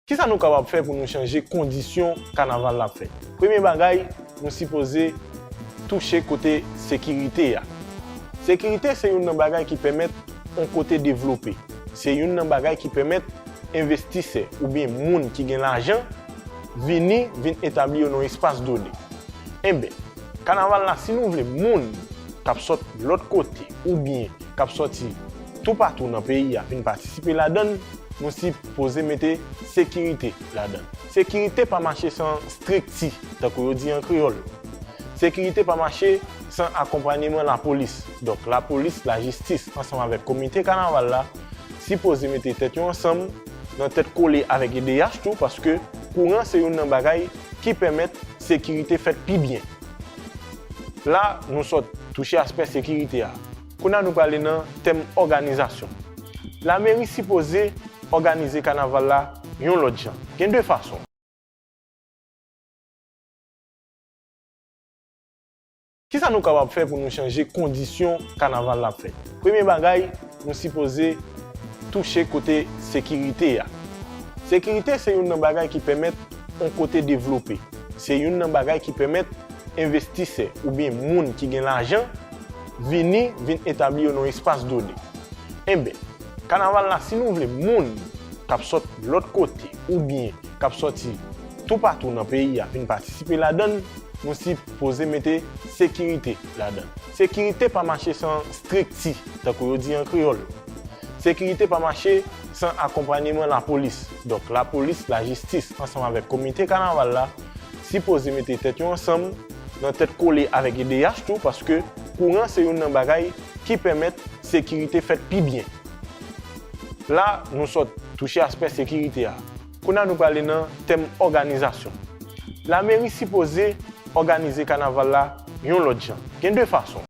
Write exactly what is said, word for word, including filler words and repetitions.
Kisa nou kapab fè pou nou chanje kondisyon kanaval la ap fèt? Premye bagay, nou sipoze touche kote sekirite a. Sekirite se youn nan bagay ki pèmèt yon kote devlope. Se youn nan bagay ki pèmèt envestisè oubyen moun ki gen lajan vini, vin etabli yo nan yon espas done. Enben, kanaval la, si nou vle moun k ap sot lòt kote oubyen k ap sòti toupatou nan peyi a vin patisipe ladan l, nou sipoze mete sekirite ladan l. Sekirite pa mache san estrikti, tankou yo di an kreyòl. Sekirite pa mache san akonpanyeman lapolis. Donk, lapolis, lajistis, ansanm avèk komite kanaval la, sipoze mete tèt yo ansanm, nan tèt kole avèk E D H tou, paske kouran se youn nan bagay ki pèmèt sekirite fèt pi byen. La, nou sot touche aspè sekirite a. Kounye a, nou prale nan tèm òganizasyon. Lameri sipoze òganize kanaval la yon lòt jan. Gen de fason. Kisa nou kapab fè pou nou chanje kondisyon kanaval la ap fèt? Premye bagay, nou sipoze touche kote sekirite a. Sekirite se youn nan bagay ki pèmèt yon kote devlope. Se youn nan bagay ki pèmèt envestisè oubyen moun ki gen lajan vini, vin etabli yo nan yon espas done. Enben, kanaval la, si nou vle moun k ap sot lòt kote oubyen k ap sòti toupatou nan peyi a vin patisipe ladan l, nou sipoze mete sekirite ladan l. Sekirite pa mache san estrikti, tankou yo di an kreyòl. Sekirite pa mache san akonpanyeman lapolis. Donk, lapolis, lajistis, ansanm avèk komite kanaval la, sipoze mete tèt yo ansanm nan tèt kole avèk E D H tou, paske kouran se youn nan bagay ki pèmèt sekirite fèt pi byen. La, nou sot touche aspè sekirite a. Kounye a, nou prale nan tèm òganizasyon. Lameri sipoze òganize kanaval la yon lòt jan. Gen de fason.